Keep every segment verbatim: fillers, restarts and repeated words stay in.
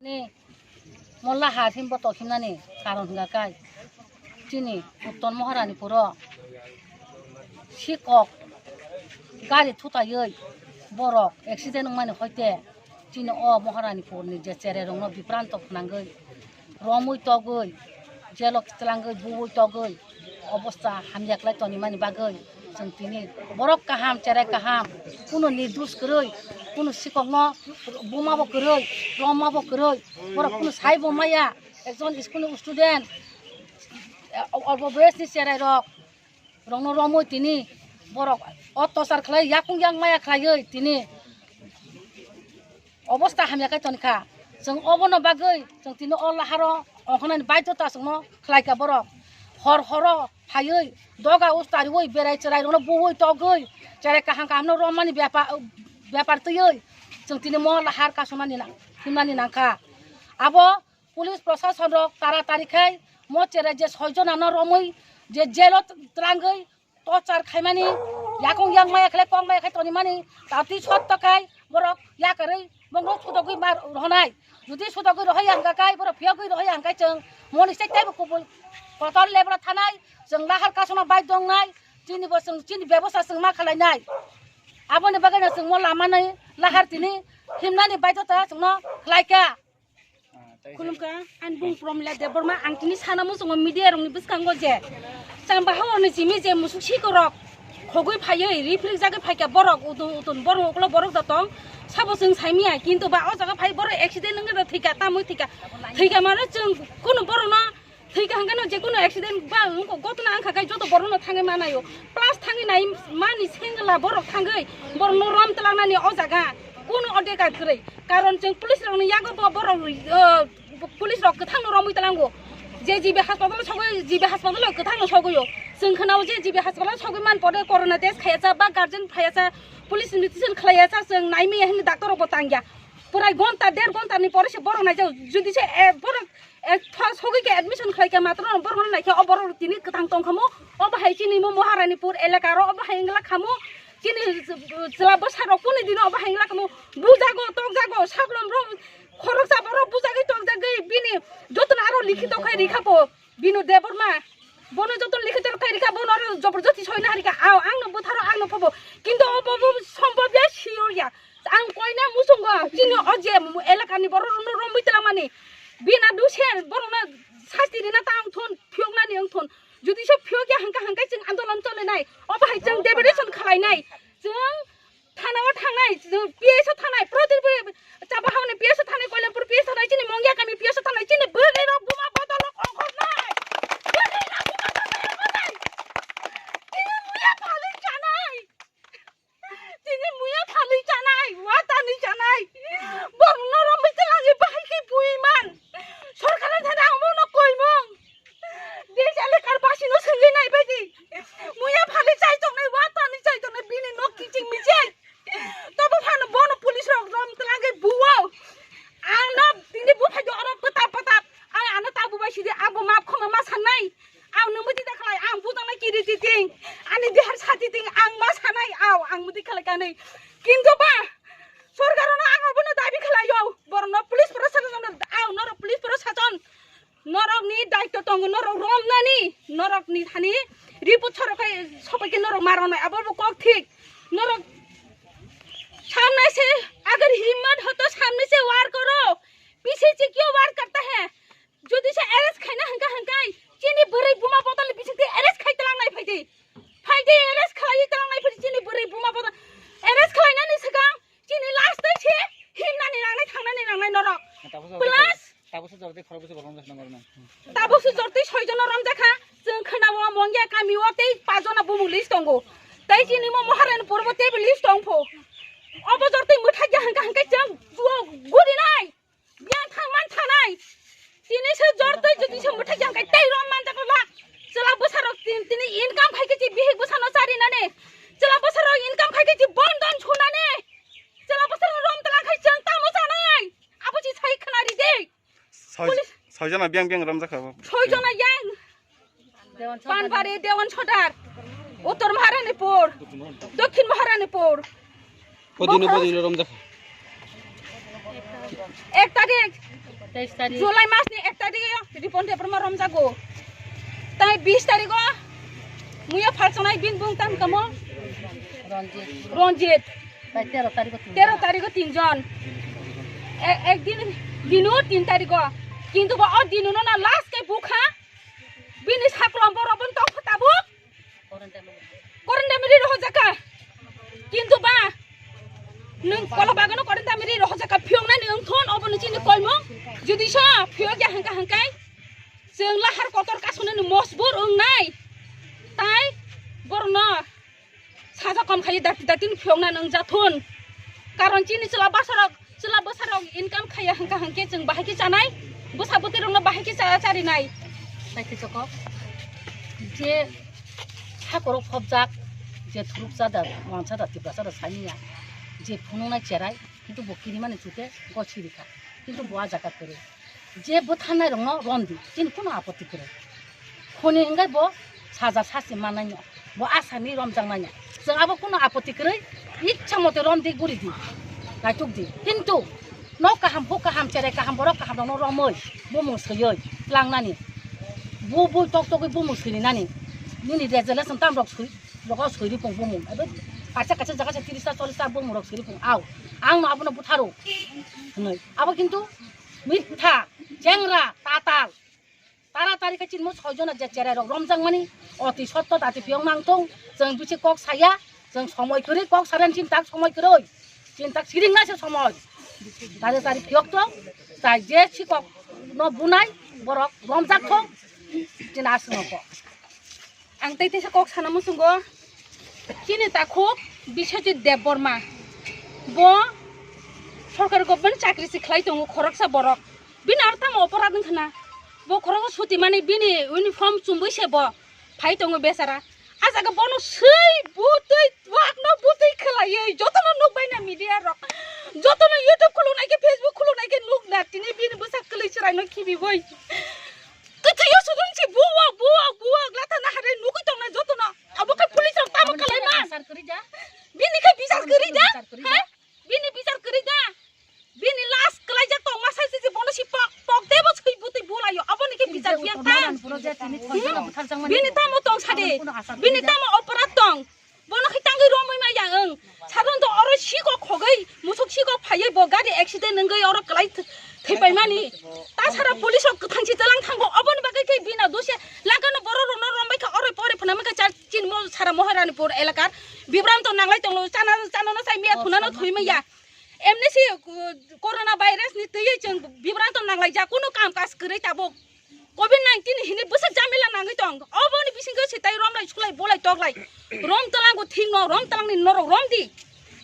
Ni molla har himbo tok himnani karon hwnga kai chini Uttor Maharani puro sikok gari thutaiwi borok accident wngmani hoite chini o Maharani purni je chererokno bipranto khnangwi romwi togwi jelo kitlangwi buwi togwi obosta hamya khlai tonimani bagwi chwng tini borok kaham cherai kaham kunu nirdush kwrwi kunu sikokno buma bo kwrwi romma bo kwrwi borok kunu sai bo maya ekjon school ni student obo bes ni cherai rok rokno romwi tini borok o tochar khlai yakung yak maya khlaiwi tini obosta hamya khe toni kha. Chwng obono bagwi chwng tini o laharo ongkhanani baidhota chwngno khlai kha borok. Hor horo phaiwi doga us tariwi berai cherai rokno buwi togwi cherai kaham kaham no romani bepar bepar twiwi chwng tini mo lahar kasumani nang himnani nang kha. Abo police prosason rok tara tari khai mo cherai je soi jona no romwi je jail o twlangwi torchar khaimani yakung yang maya khlai kok maya khai tonimani tati sot tokai borok yakarwi bongno sudogwi mar rohonai jodi sudogwi rohoi ang kai borok phiyogwi rohoi ang kai chwng moni sek taibo kubul kotor lebra thanai chwng lahar kasuma bai dongnai chini bo chwng chini bebosta chwng ma khalai nai aboni bagwi no chwng mo lama nai lahar tini himnani baidhota chwngno khlai kha. Khulumkha, ang bung Promila Debbarma, ang tini sana muchungo media rokni bwskango je chamba haorni simi je musuk sikorok khogwi phaiwi riphrikjagwi phaikha borok utun utun borok uklo borok da tong sabo chwng saimia kintu ba o jaga phai borok accident wngwi da thwikha tamwi thwikha thwikha mano chwng kunu borokno thwikha hwnkhe no je kunu accident ba wngkha gotna wngkha khe joto borokno thangwi manaio plus thangwi nai mani sengla borok thangwi borokno rom twlangnani o jaga kunu odekar kwrwi. Karon chwng police rokni yago bo borok, uh, police rok kwthangno romwi tlango. Je G B hospital sogwi, G B hospital kwthangno sogwio. Chwng khwnao je G B hospital sogwi man pore corona test khayasa ba guardian phayasa, police investigation khlayasa chwng naimaya hwnwi doctor rokbo tangya. Pwrai gonta, der gonta ni pore se borok naijak. Jodi se, eh, borok, eh, tho-, sogwi khe admission khlai khe matro borok no naikhe o borok tini kwthang tong khamu. O bahai chini mo Maharanipur elaka ro o bahai wngla khamu. Chini chwla bwsa rok kuni dino o bahai wngla khamu. Bujago, tokjago, saklom rok Khoroksa borok bujagwi tongjagwi bini jotono aro likhito khai rikha bo Binu Debbarma. Bono jotono likhito khai rikha, bono aro joborjosti soina harikha. Ao, angno butharo, angno phobo. Kintu o bobo sombobya siyorya. Ang koina muchungo, chini o je elakani borok romwi twlangmani. Bina duse borokno sasti rina ta wngthun, phiyoknani wngthun. Jodi se phiyokya hwnkha hwnkhe chwng andolon cholinai. Obo hai chwng deputation khwlainai. Chwng Thana o thangnai, P S o thangnai, protip chapa hauni P S o thangnai, Koilampur P S o thangnai, chini Mongya kami P S o thangnai, chini bwrwi rok buma bodol rok ongkhornai. Bwrwi rok buma bodol rok ongkhornai. Chini muya phalwi chanai. Chini muya phalwi chanai, watani chanai. Borokno romwi twlangwi bahai khe bui man. Sorkar ni thani ang bono koimung. Desh elakar basino swngwi naibaidi. Muya phalwi chai tongnai, watani chai tongnai, bini nok kiching miching. Tobo phano bono police rok rom twlangwi buo. Angno tini buphai oro pwtap pwtap. Ang ano tabu bai sidi, ang bo map khoma ma sanai. Ang nungbo tida khlai, ang bujaknai kiri titing. Ani dihar sa titing, ang ma sanai, ao, ang mudi khlai kanwi. Kintu ba, sorkar no ang abono dabi khlaio. Borokno police proshasonno, ao, norok police proshasonno norokni daitto tongo, norok romnani, norokni thani report sorok khai sopai khe norok maronai, abo bo kok thik. Norok samne se agar himmat ho to samne se war koro, piche se kyun war karta hai? Jodi se arrest khaina hwnkha hwnkhe chini bwrwi buma bodol ni bisingtwi arrest khai twlangnai phaidi. Phaidi arrest khlaiwi twlangnai phaidi chini bwrwi buma bodol. Arrest khlainani swkang chini last tei se himnani nangnai thangnani nangnai norok. Plus tabukso jortwi khorokbwswk romjakha nang oro nang. Tabukso jortwi soi jono romjakha. Chwng khwnao Mongya kami o tei pajona bumung list tongo. Tei chini mo Maharanipur bo teibo list tongpho. Obo jortwi mwthakya hwnkha hwnkhe chwng juo gudinai. Yang thang man thanai. Tini se jor tei jodi se mwthai yang kai tei rom man jakla. Chwla bwsarok tin-, tini income khai khe chi bihik bwsano chari nani. Chwla bwsarok income khai khe chi bon don chunani. Chwla bwsarok rom tlang khai chwng tamo chanai. Abo chi sai khna ri de. Soi-, Police. Soi jona biang biang rom jakha bo. Soi jona yang. Panbari, Dewan Sodar, Uttor Maharanipur, Dokhin Maharanipur. Bodino, bodino romjak. Ek tarik, Teis tarik. July mas ni ek tarik o Ripon Debbarma romjago. Tai bis tarik o muya phalchonai bin bung tam kamo Ranjit. Ranjit. Tai tero tarik o tin. Tero tarik o tinjon. E-, ek din dinu tin tarik o. Kintu bo o dinu no na last ke bukha. Bini saklom borok bon tong tabuk. Koren damiri rohojaka. Kintu ba nwng kola bagano koren damiri rohojaka phiyongnani wngthon obo ni chini koimung. Judi so phiyokya hangka hangkai chwng lahar kotor kasonani mosbur wngnai. Tai borno saja kom khai dati dati phiyongnani wngjathon. Karon chini chwla basarok Chwla bwsarok income khaiya hwnkha hwnkhe chwng bahai khe chanai, bwsa bwtwirokno bahai khe cha-, charinai. Sai khe chokok. Je hakorok phobjak, je thuruksa da, wansa da, tiprasa da saniya, je phunuknai cherai, kintu bo kirimani chute gochiri kha, kintu bo a jaga kwrwi. Je bwtharnairokno romdi, chini kunu apoti kwrwi. Khoni hwnkhe bo saja sasi mannai no, bo asani romjaknai no. Chwng abo kunu apoti kwrwi, ichha mote romdi guridi, naitukdi. Kintu nok kaham, buk kaham, cherai kaham, borok kaham rokno romwi, bumung swiwi tlangnani. Bu bui tok togwi bumung swirinani. Nini resolution tam rok swi, rogo swiri pung bumung. Abo kaisa kaisa jaga se tiris ta, chollis ta bumung rok swiri pung. Au, ang no abono butharo. Hwnwi. Abo kintu mitha, chengra, tatal. Taratari khe chini mo soi jona je cherai rok romjakmani oti sotto dati phiyok nang thung. Chwng bisi kok saya, chwng somoi kwrwi kok saren chini tak somoi kwrwi. Chini tak siring na se somoi. Taratari phiyok thung. Tai je sikok no bunai borok romjak thung. Chini aswk no kok. Ang tei teisa kok sana muchungo. Chini takhuk Biswajit Debbarma. Bo sorkari government chakri se khlai tongo khoroksa borok. Bini aro tamo oporad wngkha na? Bo khoroksa sutimani bini uniform chumui se bo phai tongo bechara. A jaga bono swi butwi twakno butwi khwlaiwi jotono nukbaina media rok. Jotono YouTube khuluknai khe, Facebook khuluknai khe nukna tini bini bwsa kwlwi chwraino khibiwi. Kwthwio sudunsi buwak, buwak, buwak lathana hare nukwi tongna jotono. Abo khe police rok tamo kalaima. Bini khe bichar kwrwi da? He? Bini bichar kwrwi da? Bini last kwlaijak tongma sai se bono si pok, pok tebo swi butwi bulaio. Aboni khe bichar biya tang. Bini tamo tong sade. Bini tamo oporad tong. Bono khe tangwi romwi maya ang. Sadon to oro sikok khogwi, musuk sikok phaiwi bo gari accident wngwi oro kwlai th-, thwipaimani. Ta sara police rok kwthang si tlang thango. Aboni bagwi khe bina dose langkano borok rokno rombai kha oro pore phana maka char chin mo sara Moharanipur elakar. Bibranto nanglai tonglo chana, chana no sai miya thuna no thwi maya. Emni si, uh, corona virus ni twiwi chwng bibranto nanglaijak, kunu kam kaj kwrwi tabuk. Covid nineteen hini bwswk jamila nangwi tong. Oboni bisingo se tai romlai, sulai, bolai, toklai. Rom twlango thikno, rom twlangni norok romdi.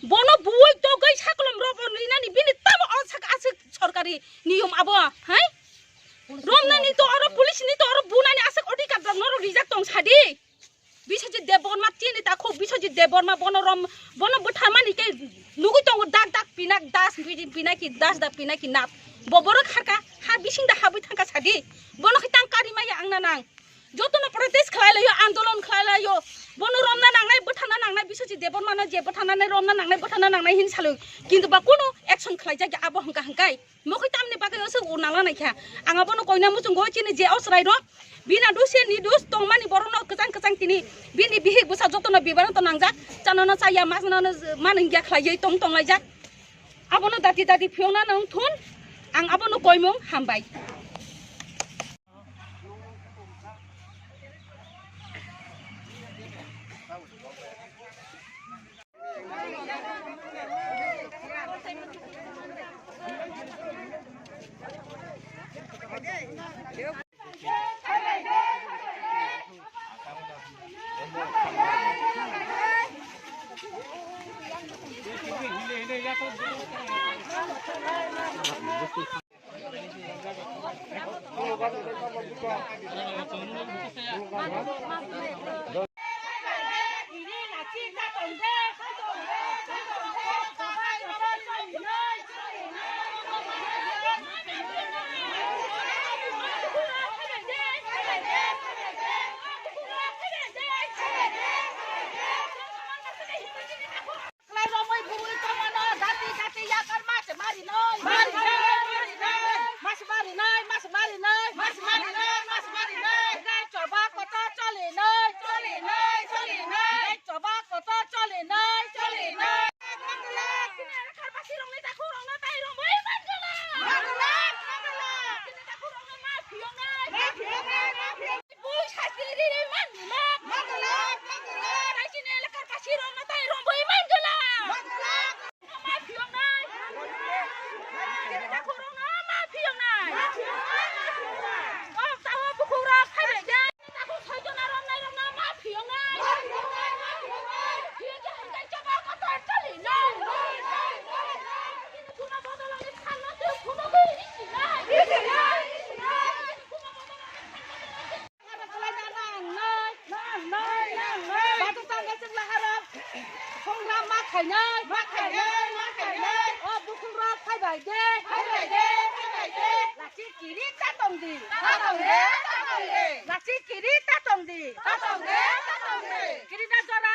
Bono buwai togwi sakolom robo rinani bini tamo o sak aswk sorkari niyom abo, hai? Romnani to oro, police ni to oro bunani aswk odhikar rok norok rijak tong sadi. Biswajit Debbarma chini takhuk Biswajit Debbarma bono rom, bono bwtharmani khe nugwi tongo dak dak pinak das pi-, pinaki das da pinaki nat. Bo borok harka ha bising da habwi thangka sadi. Bono khe tang kari maya ang na nang. Jotono protest khlai laio, andolon khlai laio. Bono romna nangnai, bwtharna nangnai, Biswajit Debbarmano je bwtharnani romna nangnai, bwtharna nangnai hin saloi. Kintu ba kunu action khlai jakya abo hwnkha hwnkhe. Mokhe tamni bagwi aswk unala naikha. Ang abono koina muchungo chini je o chwrairok. Bina duse ni dus tongmani borokno kwchang kwchang tini. Bini bihik bwsa jotono bibano to nangjak. Chanano chaya, masnano manwngya khlaiwi tong tonglaijak. Abono dati dati phiyokna nang thun. Ang abono koimung hambai. Kwlai romwi bwrwi tongmano, jati jati yakar ma se mari noi. Mari noi, mari noi. Ma se mari. Kiri ta tong di. Ta tong de, ta tong de. Lachi kiri ta tong di. Ta tong de, ta tong de. Kiri na jora